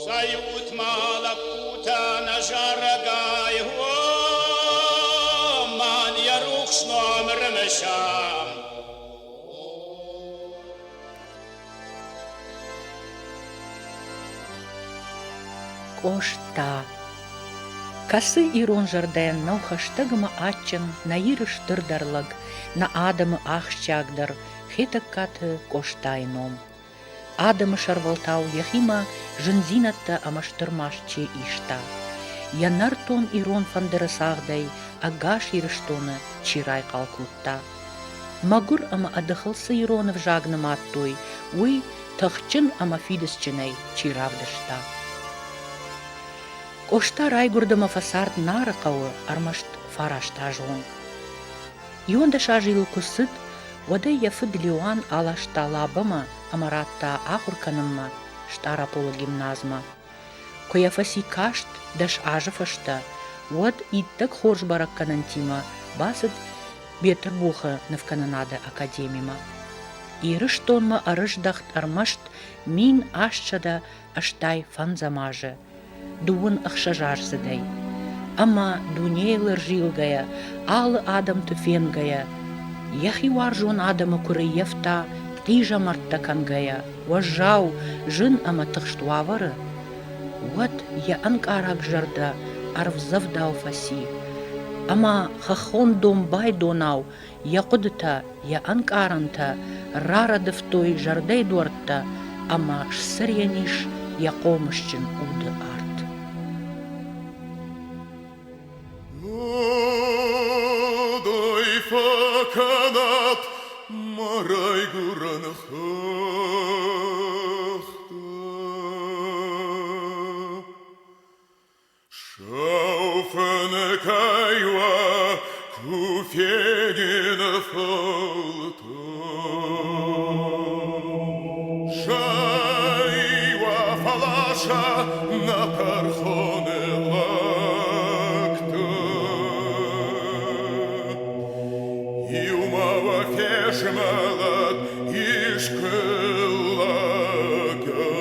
Цӕйут-ма, лӕппутӕ, нӕ зарӕгӕй, о, мӕн йӕ рухс ном ӕрымысӕм. Къоста. Кӕцы ирон зӕрдӕйӕн нӕу хӕстӕг ӕмӕ адджын нӕ Иры стырдӕр лӕг, нӕ адӕмы ахсджиагдӕр Хетӕгкаты Къостайы ном. Адӕмы сӕрвӕлтау йӕхимӕ зындзинӕдтӕ ӕмӕ стыр маст чи иста. Йӕ нӕртон ирон фӕндыры цагъдӕй ӕгас Ирыстоны чи райхъал кодта. Мӕгуыр ӕмӕ ӕдыхыл цы ирон ӕвзаг нымадтой, уый тыхджын ӕмӕ фидыцджынӕй чи равдыста. Къоста райгуырд ӕмӕ фӕцард Нары хъӕуы ӕрмӕст фараст азы онг. 11 азы йыл куы цыд, уӕд ӕй йӕ фыд Леуан аласта Лабӕмӕ ӕмӕ радта ахуыр кӕнынмӕ Стъараполы гимназмӕ. Куы йӕ фӕци каст 10 азы фӕстӕ, уӕд иттӕг хорз бӕрӕггӕнӕнтимӕ бацыд Бетъырбухы нывкӕнынады академимӕ. Ирыстонмӕ ӕрыздӕхт ӕрмӕст 1885 азы, дыууын ӕхсӕзаздзыдӕй. Ӕмӕ дунейыл ӕрзилгӕйӕ, алы адӕмты фенгӕйӕ, йӕхи уарзон адӕмы куы рыййӕфта хъизӕмӕрттӕ кӕнгӕйӕ, уӕззау, зын ӕмӕ тыхст уавӕры, уӕд йӕ ӕнкъараг зӕрдӕ ӕрвдзӕвдау фӕци, ӕмӕ хӕххон домбай донау йӕ хъуыдытӕ, йӕ ӕнкъарӕнтӕ рарӕдывтой зӕрдӕйы дуӕрттӕ ӕмӕ сцырен ис йӕ хъомысджын уды арт. Ой, фӕкӕнат мӕ райгуырӕн хӕхтӕ. Сау фӕныкӕй уӕ ку фенин фӕлтау. Сӕй уӕ фӕласа нӕ тӕрхоны лӕгтӕ. Иумӕ уӕ фезмӕлӕд искуы лӕгӕн.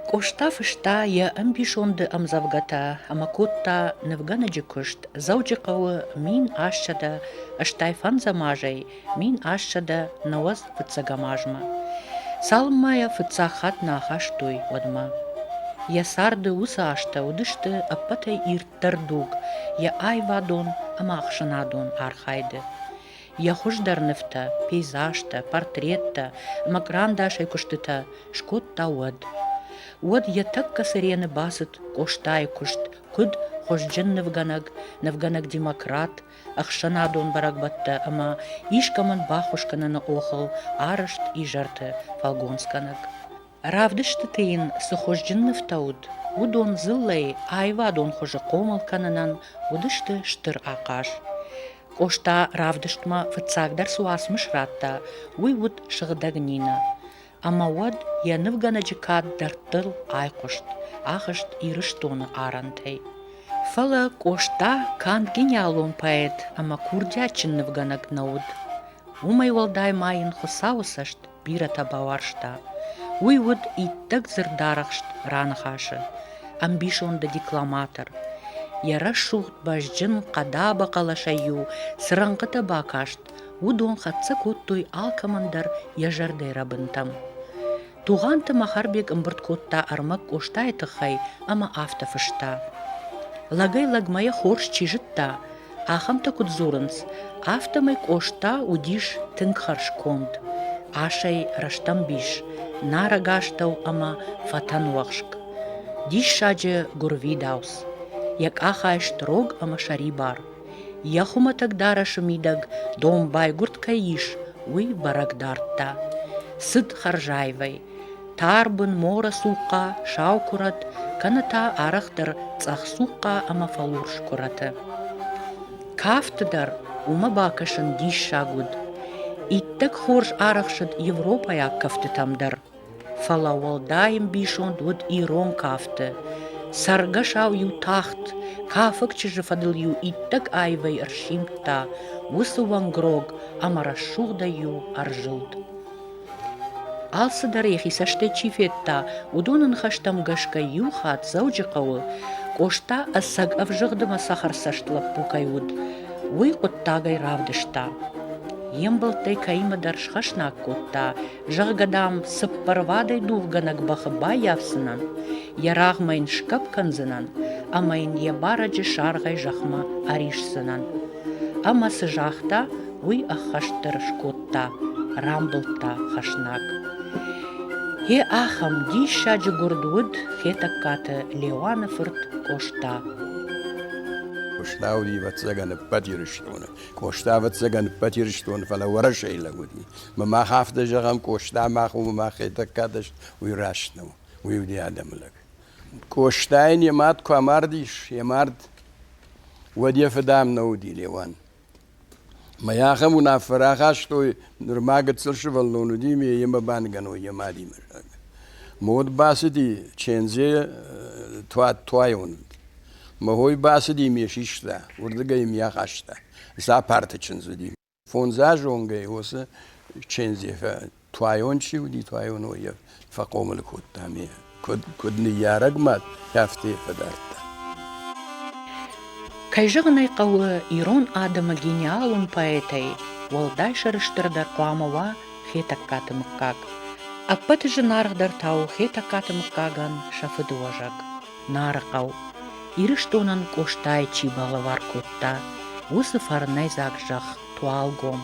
Къоста фыста йӕ ӕмбисонды ӕмдзӕвгӕтӕ ӕмӕ кодта нывгӕнӕджы куыст Дзӕуджыхъӕуы 1885 азӕй 1895 азмӕ. Цалынмӕ йӕ фыццаг хатт нӕ ахастой, уӕдмӕ. Йӕ царды уыцы азтӕ уыдысты ӕппӕтӕй ирддӕр дуг йӕ аивадон ӕмӕ ӕхсӕнадон архайды. Йӕ хуыздӕр нывтӕ, пейзажтӕ, портреттӕ ӕмӕ кърандасӕй куыстытӕ скодта уӕд. Уӕд йӕ тӕккӕ цырены бацыд Къостайы куыст куыд хуызджын нывгӕнӕг, нывгӕнӕг-демократ, ӕхсӕнадон бӕрӕгбӕттӕ ӕмӕ искӕмӕн баххуыс кӕныны охыл арӕзт изӕрты фӕлгонцгӕнӕг. Равдыстыты йын цы хуызджын нывтӕ уыд, уыдон дзыллӕйы аивадон хуызы хъомыл кӕнынӕн уыдысты стыр ахъаз. Къоста равдыстмӕ фыццагдӕр цы уацмыс радта, уый уыд Сыгъдӕг Нинӕ. Ӕмӕ уӕд йӕ нывгӕнӕджы кад дӕрдтыл айхъуыст, ахызт Ирыстоны арӕнтӕй. Фӕлӕ Къоста канд гениалон поэт ӕмӕ курдиатджын нывгӕнӕг нӕ уыд. Уымӕй уӕлдай ма йын Хуыцауы цӕст бирӕтӕ бауарзта. Уый уыд иттӕг дзырдарӕхст раныхасы, ӕмбисонды декламатор. Йӕ рӕсугъд бӕзджын хъӕдабӕ хъӕлӕсӕй-иу цы рӕнхъытӕ бакаст, уыдон хӕццӕ кодтой алкӕмӕн дӕр йӕ зӕрдӕйы рӕбынтӕм. Тугъанты Махарбег ӕмбырд кодта ӕрмӕг Къостайы тыххӕй ӕмӕ афтӕ фыста: Лӕгӕй-лӕгмӕ йӕ хорз чи зыдта, ахӕмтӕ куыд дзурынц, афтӕмӕй Къоста уыдис тынг хӕрзконд, асӕй рӕстӕмбис, нарӕгастӕу ӕмӕ фӕтӕнуӕхск. Диссаджы гуырвидауц. Йӕ къахайст рог ӕмӕ сӕрибар. Йӕ хуымӕтӕг дарӕсы мидӕг домбайгуырд кӕй ис, уый бӕрӕг дардта. Цыд хӕрзаивӕй. Тарбын, морӕ цухъхъа, сау куырӕт, кӕнӕ та арӕхдӕр цъӕх цухъхъа ӕмӕ фӕлурс куырӕты. Кафты дӕр уымӕ бакӕсын диссаг уыд. Иттӕг хорз арӕхсыд европӕйаг кӕфтытӕм дӕр. Фӕлӕ уӕлдай ӕмбисонд уыд ирон кафты. Цӕргӕсау-иу тахт, кафӕг чызджы фӕдыл-иу иттӕг аивӕй ӕрсимдта, уыцы уӕнгрог ӕмӕ рӕсугъдӕй-иу ӕрзылд. Алцыдӕр йӕхи цӕстӕй чи федта, уыдоны ныхӕстӕм гӕсгӕ иу хатт Дзӕуджыхъӕуы Къоста ӕцӕг ӕвзыгъд ӕмӕ цӕхӕрцӕст лӕппу кӕй уыд, уый хъуыддагӕй равдыста. Йе мбӕлттӕй кӕимӕдӕр схӕснаг кодта, зӕгъгӕ, дам, цыппӕрвадӕй дугъгӕнӕг бӕхы баййафдзынӕн, йӕ рагъмӕ йын сгӕпп кӕндзынӕн ӕмӕ йын йӕ барӕджы саргъӕй зӕхмӕ ӕрисдзынӕн. Ӕмӕ цы загъта, уый ӕххӕстдӕр скодта, рамбылдта хӕснаг. Йе ахӕм диссаджы гуырд уыд Хетӕгкаты Леуаны фырт Къоста. Къоста уыди, ӕвӕццӕгӕн, ӕппӕт Ирыстоны. Къоста, ӕвӕццӕгӕн, ӕппӕт Ирыстоны, фӕлӕ Уӕрӕсейы лӕг уыди. Мӕ мах афтӕ зӕгъӕм, Къоста мах у, мах Хетӕгкатӕ уый раст нӕу. Уый уыди адӕмы лӕг. Къостайӕн йӕ мад куы амардис, йӕ мард, уӕд йӕ фыд ам нӕ уыди, Леуан. Мӕ ахӕм уынаффӕ рахастой, нырма гыццыл сывӕллон уыди, ме йемӕ баныгӕной йӕ мадимӕ, зӕгъгӕ. Мод бацыди Чендзе Туайон. Мӕ хой бацыди ме систа, уырдыгӕй йӕм ахаста. Дзапарты чындз уыди. Фондзазонгӕй уыцы Чендзе Туайон чи уыди, Туайон йӕ фӕхъомыл кодта ме куыд, куыд ныййарӕг мад, афтӕ йӕ фӕдардта. Кӕй зӕгъын ӕй хъӕуы, ирон адӕмы гениалон поэтӕй уӕлдай сӕрыстырдӕр хъуамӕ уа Хетӕгкаты мыггаг. Ӕппӕты зынаргъдӕр та у Хетӕгкаты мыггагӕн сӕ фыдыуӕзӕг, Нарыхъӕу. Ирыстонӕн Къостайы чи балӕвар кодта, уыцы фӕрнӕйдзаг зӕхх Туалгом.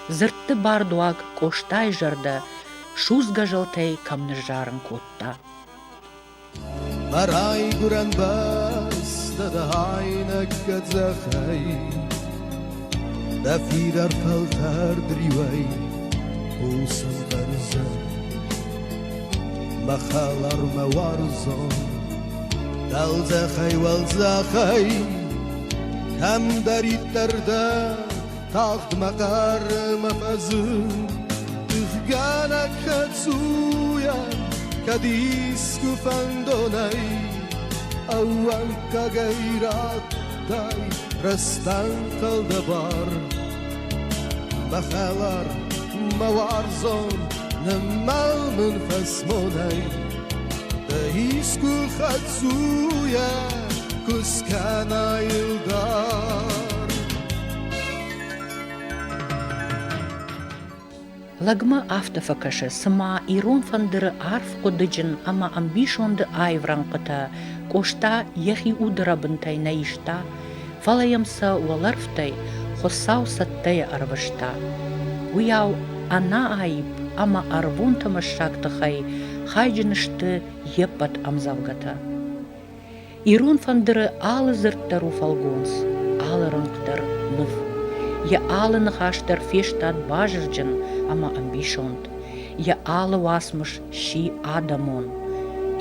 Дзырдты бардуаг Къостайы зӕрдӕ судзгӕ зӕлтӕй кӕм ныззарын кодта. Мӕ райгуырӕн бӕстӕ дӕ айнӕг къӕдзӕхӕй, Дӕ фидар фӕлтӕрд риуӕй хъусын хъӕрзӕн. Мӕ хӕлар, мӕ уарзон, дӕлдзӕхӕй, уӕлдзӕхӕй, Кӕмдӕриддӕр дӕ тагъд мӕ хъӕрмӕ фӕзын. Тыхгӕнӕг хӕддзуйӕ, кӕд искуы фӕндонӕй ӕууӕнкагӕй радтай рӕстӕнхъӕл дӕ бар. Мӕ хӕлар, мӕ уарзон, ныммӕл мын фӕсмонӕй. Дӕ искуы хӕддзуйӕ куы скӕнай ӕлдар. Лӕгмӕ афтӕ фӕкӕсы, цыма ирон фӕндыры арф хъуыдыджын ӕмӕ ӕмбисонды аив рӕнхъытӕ Къоста йӕхи уды рӕбынтӕй нӕ иста, фӕлӕ йӕм сӕ уӕлӕрвтӕй Хуыцау цӕттӕйӕ ӕрвыста. Уыйау ӕнӕаипп ӕмӕ ӕрвон тӕмӕссаг тыхӕй хайджын сты йе ппӕт ӕмдзӕвгӕтӕ. Ирон фӕндыры алы дзырд дӕр у фӕлгонц, алы рӕнхъ дӕр ныв. Йӕ алы ныхас дӕр фестад базырджын ӕмӕ ӕмбисонд. Йӕ алы уацмыс сси адӕмон.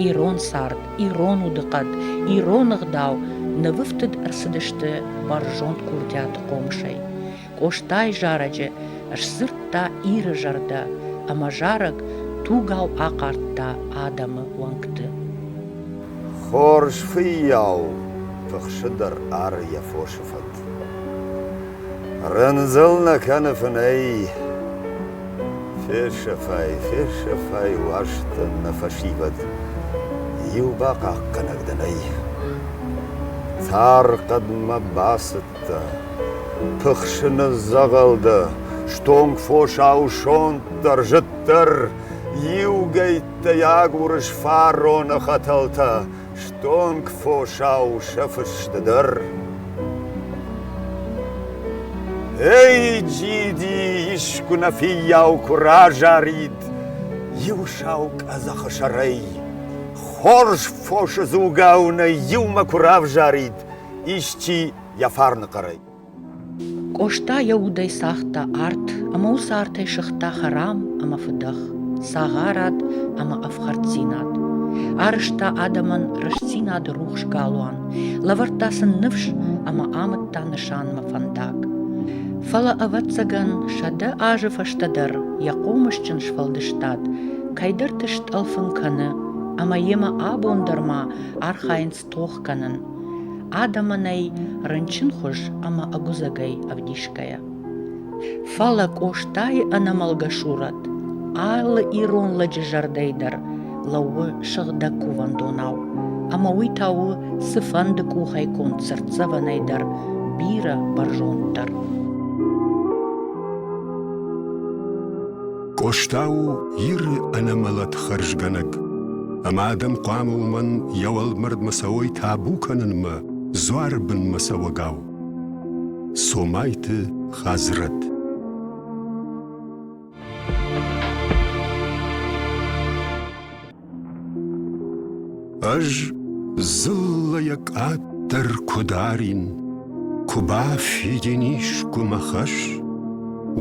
Ирон цард, ирон удыхъӕд, ирон ӕгъдау нывыфтыд ӕрцыдысты бӕрзонд курдиаты хъомысӕй. Къостайы зарӕджы сдзырдта Иры зӕрдӕ ӕмӕ зарӕг тугау ахъардта адӕмы уӕнгты. Хорз фыййау пыхсы дӕр ары йӕ фосы фӕд. Рындзыл нӕ кӕны фынӕй. Фесӕфай, фесӕфай, уастӕн нӕ фӕсивӕд, иу бахъахъхъӕнӕг дӕ нӕй. Тар хъӕдмӕ бацыдтӕ, пыхсы ныдздзӕгъӕл дӕ, стонг фосау сонтдӕр, зыддӕр, иугӕйттӕй агурыс фароны хӕтӕлтӕ, стонг фосау сӕфыс ды дӕр. Эй, джиди, искуы нӕ фыййау куы разарид иу сау къӕдзӕхы сӕрӕй, хорз фосы дзугау нӕ иумӕ куы равзарид исчи йӕ фарны хъӕрӕй. Къоста йӕ удӕй цагъта арт ӕмӕ уыцы артӕй сыгъта хӕрам ӕмӕ фыдӕх, цагъарад ӕмӕ ӕфхӕрддзинад. Арызта адӕмӕн рӕстдзинады рухс галуан, лӕвӕрдта сын ныфс ӕмӕ амыдта нысанмӕ фӕндаг. Фӕлӕ, ӕвӕццӕгӕн, 100 азы фӕстӕ дӕр йӕ хъомысджын сфӕлдыстад кӕйдӕрты стъӕлфын кӕны ӕмӕ йемӕ абон дӕр ма архайынц тох кӕнын, адӕмӕн ӕй рынчынхуыз ӕмӕ ӕгуыдзӕгӕй ӕвдисгӕйӕ. Фӕлӕ Къостайы ӕнӕмӕлгӕ сурӕт алы ирон лӕджы зӕрдӕйы дӕр лӕууы сыгъдӕг кувӕндонау, ӕмӕ уый та у цыфӕнды къухӕй конд цыртдзӕвӕнӕй дӕр бирӕ бӕрзонддӕр. Къоста у Иры ӕнӕмӕлӕт хӕрзгӕнӕг, ӕмӕ адӕм хъуамӕ уымӕн йӕ уӕлмӕрдмӕ цӕуой табу кӕнынмӕ, дзуары бынмӕ цӕуӕгау. Цомайты Хадзырӕт. Ӕз дзыллӕйӕ къаддӕр куы дарин, куы бафидин искуы мӕ хӕс,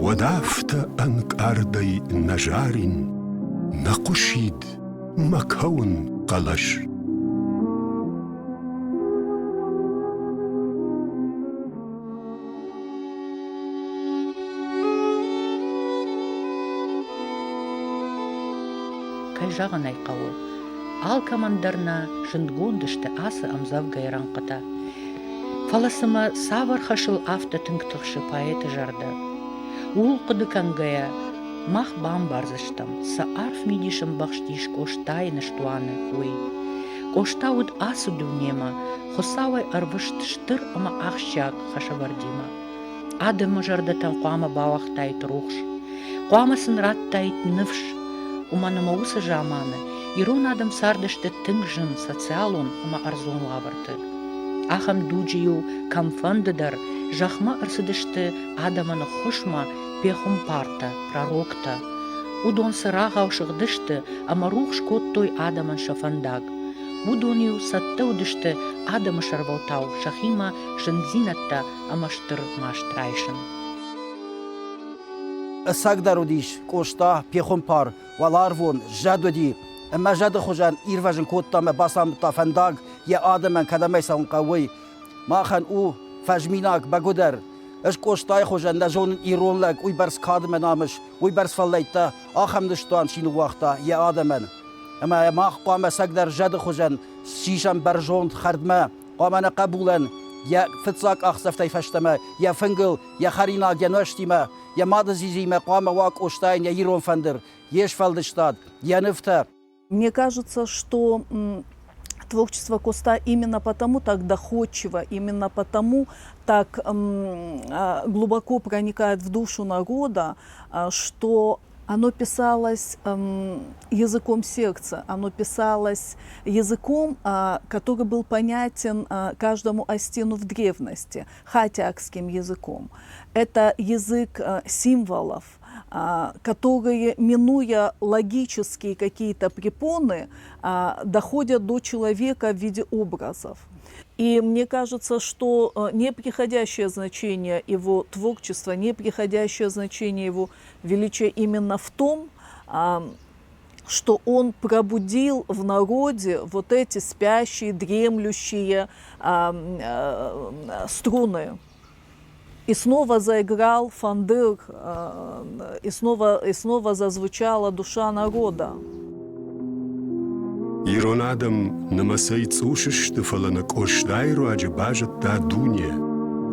уӕд афтӕ ӕнкъардӕй нӕ зарин, нӕ хъуысид мӕ кӕуын хъӕлӕс. Кӕй зӕгъын ӕй хъӕуы, алкӕмӕн дӕр нӕ зындгонд сты ацы ӕмдзӕвгӕйы рӕнхъытӕ. Фӕлӕ цымӕ цавӕр хӕсыл афтӕ тынг тыхсы поэты зӕрдӕ? Ууыл хъуыды кӕнгӕйӕ, мах бамбардзыстӕм, цы арф мидис ӕмбӕхст ис Къостайы ныстуаны, уый. Къоста уыд ацы дунемӕ Хуыцауӕй ӕрвыст стыр ӕмӕ ахсджиаг хӕсӕвӕрдимӕ. Адӕмы зӕрдӕтӕм хъуамӕ бауагътаид рухс, хъуамӕ сын радтаид ныфс, уымӕн ӕмӕ уыцы заманы ирон адӕм цардысты тынг зын социалон ӕмӕ ӕрдзон уавӕрты. Ахӕм дуджы-иу кӕмфӕнды дӕр зӕхмӕ ӕрцыдысты адӕмӕн ӕххуысмӕ пехуымпартӕ, пророктӕ. Уыдон цырагъау сыгъдысты ӕмӕ рухс кодтой адӕмӕн сӕ фӕндаг. Уыдон-иу цӕттӕ уыдысты адӕмы сӕрвӕлтау сӕхимӕ зындзинӕдтӕ ӕмӕ стыр маст райсын. Ӕцӕгдӕр уыдис Къоста пехуымпар, уӕларвон зӕд уыди, ӕмӕ зӕды хуызӕн ирвӕзын кодта ӕмӕ бацамыдта фӕндаг йӕ адӕмӕн, кӕдӕм ӕй цӕуын хъӕуы, уый. Махӕн у фӕзминаг бӕгуыдӕр. Ӕз Къостайы хуызӕн нӕ зонын ирон лӕг уыйбӕрц кад ӕмӕ намыс, уыйбӕрц фӕллӕйттӕ, ахӕм ныстуан чи ныууагъта йӕ адӕмӕн. Ӕмӕ мах хъуамӕ ӕцӕгдӕр зӕды хуызӕн сисӕм бӕрзонд хӕрдмӕ, хъуамӕ нӕ хъӕбулӕн йӕ фыццаг къахдзӕфтӕй фӕстӕмӕ йӕ фынгыл, йӕ хӕринаг, йӕ нуӕзтимӕ, йӕ мады дзидзимӕ хъуамӕ уа Къостайӕн йӕ ирон фӕндыр, йе сфӕлдыстад, йӕ нывтӕ. Мне кажется, что творчество Коста именно потому так доходчиво, именно потому так глубоко проникает в душу народа, что оно писалось языком сердца, оно писалось языком, который был понятен каждому Астину в древности, хатиакским языком. Это язык символов, которые, минуя логические какие-то препоны, доходят до человека в виде образов. И мне кажется, что неприходящее значение его творчества, неприходящее значение его величия именно в том, что он пробудил в народе вот эти спящие, дремлющие струны. И снова заиграл фандыр, и снова зазвучала душа народа. Ирон адӕм нымӕцӕй цъус сты, фӕлӕ нӕ Къостайы руаджы базыдта дуне,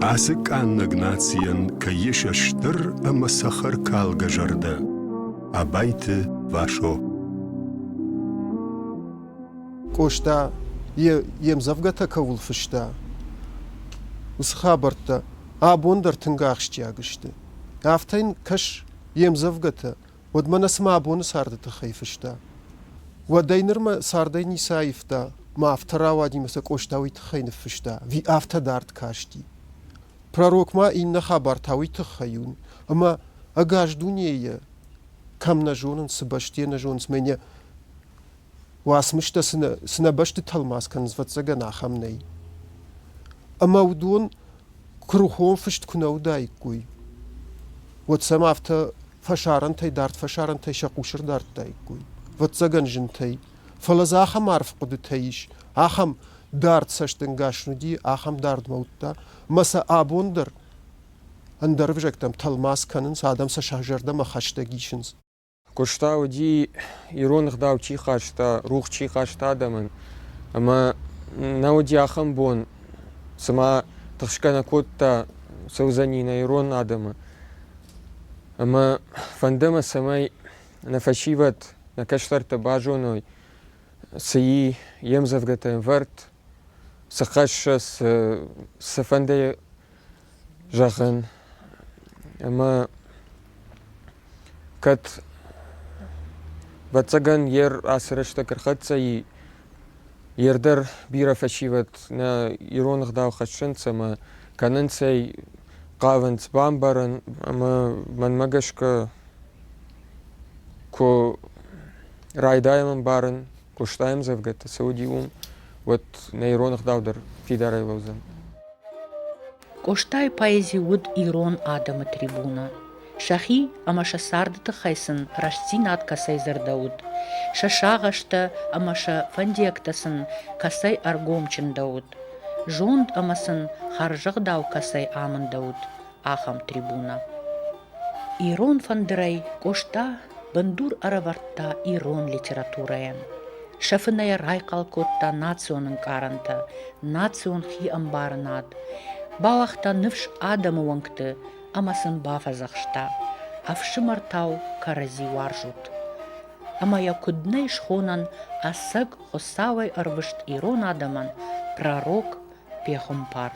ацы къаннӕг нацийӕн кӕй ис стыр ӕмӕ цӕхӕркалгӕ зӕрдӕ. Абайты Васо. Къоста йе мдзӕвгӕтӕ кӕуыл фыста, уыцы хабӕрттӕ абон дӕр тынг ахсджиаг сты. Афтӕ йын кӕс йе мдзӕвгӕтӕ, уӕд мӕнӕ цыма абоны царды тыххӕй фыста. Уӕдӕй нырмӕ цардӕй ницы аивта, мӕ афтӕ рауади мӕ сӕ Къоста уый тыххӕй ныффыста, ӕви афтӕ дард касти. Пророк ма иннӕ хабар та уый тыххӕй у, ӕмӕ ӕгас дунейы кӕм нӕ зонынц, цы бӕсте нӕ зонынц, мӕнӕ уацмыстӕ цы нӕ бӕсты тӕлмац кӕнынц, ӕвӕццӕгӕн, ахӕм нӕй. Ӕмӕ уыдон куырыхон фыст куы нӕ уыдаиккой, уӕд сӕм афтӕ фӕсарӕнтӕй, дард фӕсарӕнтӕй сӕ хъус ӕрдардтаиккой. Ӕвӕццӕгӕн, зынтӕй. Фӕлӕ дзы ахӕм арф хъуыдытӕ ис, ахӕм дард цӕстӕнгас уыди, ахӕм дардмӕ уыдта, ӕмӕ сӕ абон дӕр ӕндӕр ӕвзӕгтӕм тӕлмац кӕнынц, адӕм сӕ сӕ зӕрдӕмӕ хӕстӕг исынц. Къоста уыди, ирон ӕгъдау чи хаста, рух чи хаста адӕмӕн. Ӕмӕ нӕ уыди ахӕм бон, цыма тыхсгӕ нӕ кодта, цӕудзӕни нӕ ирон адӕмы. Ӕмӕ фӕнды мӕ, цӕмӕй нӕ фӕсивӕд, нӕ кӕстӕртӕ базоной, цы и йе мдзӕвгӕтӕ ӕвӕрд, цы хӕссы, цы фӕнды зӕгъын. Ӕмӕ кӕд, ӕвӕццӕгӕн, йе ацы рӕстӕг ӕрхӕццӕ и, йе рдӕр бирӕ фӕсивӕд нӕ ирон ӕгъдау хӕссынц ӕмӕ кӕнынц ӕй, хъавынц бамбарын ӕмӕ мӕнмӕ гӕсгӕ куы райдайӕм ӕмбарын, Къостайы ӕмдзӕвгӕтӕ цы уыди уым, уӕд нӕ ирон ӕгъдау дӕр фидарӕй лӕудзӕн. Къостайы поэзи уыд ирон адӕмы трибунӕ. Сӕхи ӕмӕ сӕ царды тыххӕй сын рӕстдзинад кӕцӕй дзырдӕуыд, сӕ сагъӕстӕ ӕмӕ сӕ фӕндиӕгтӕ сын кӕцӕй ӕргом чындӕуыд, зонд ӕмӕ сын хӕрзӕгъдау кӕцӕй амындӕуыд, ахӕм трибунӕ. Ирон фӕндырӕй Къоста бындур ӕрӕвӕрдта ирон литературӕйӕн. Сӕ фынӕйӕ райхъал кодта национ ӕнкъарӕнтӕ, национ хиӕмбарынад, бауагъта ныфс адӕмы уӕнгты ӕмӕ сын бафӕдзӕхста: ӕфсымӕртау кӕрӕдзи уарзут. Ӕмӕ йӕ куыд нӕй схонӕн ӕцӕг Хуыцауӕй ӕрвыст ирон адӕмӕн пророк пехуымпар.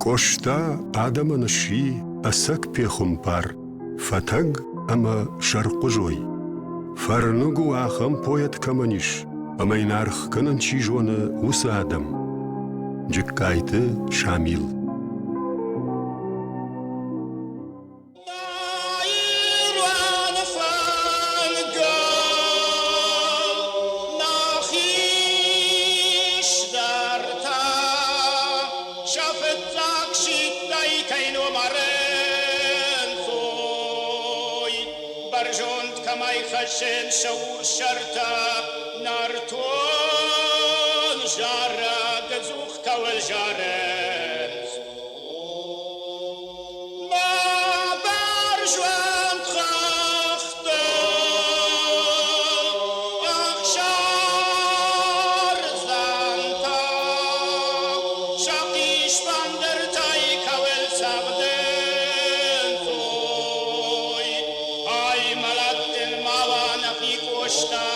Къоста адӕмӕн сси ӕцӕг пехуымпар, фӕтӕг ӕмӕ сӕрхъуызой. Фӕрныг у ахӕм поэт кӕмӕн ис, ӕмӕ йын аргъ кӕнын чи зоны, уыцы адӕм. Джыккайты Шамил. Бӕрзонд кӕмӕй хӕссен сӕ урс сӕртӕ, нӕртон зарӕг ӕдзух кӕуыл зарынц. Мӕ бӕрзонд хӕхтыл ӕхсӕрдзӕнтӕ сӕ хъисфӕндыртӕй кӕуыл цӕгъдынц, ой, ай мӕлӕт дын ма уа нӕхи Къоста.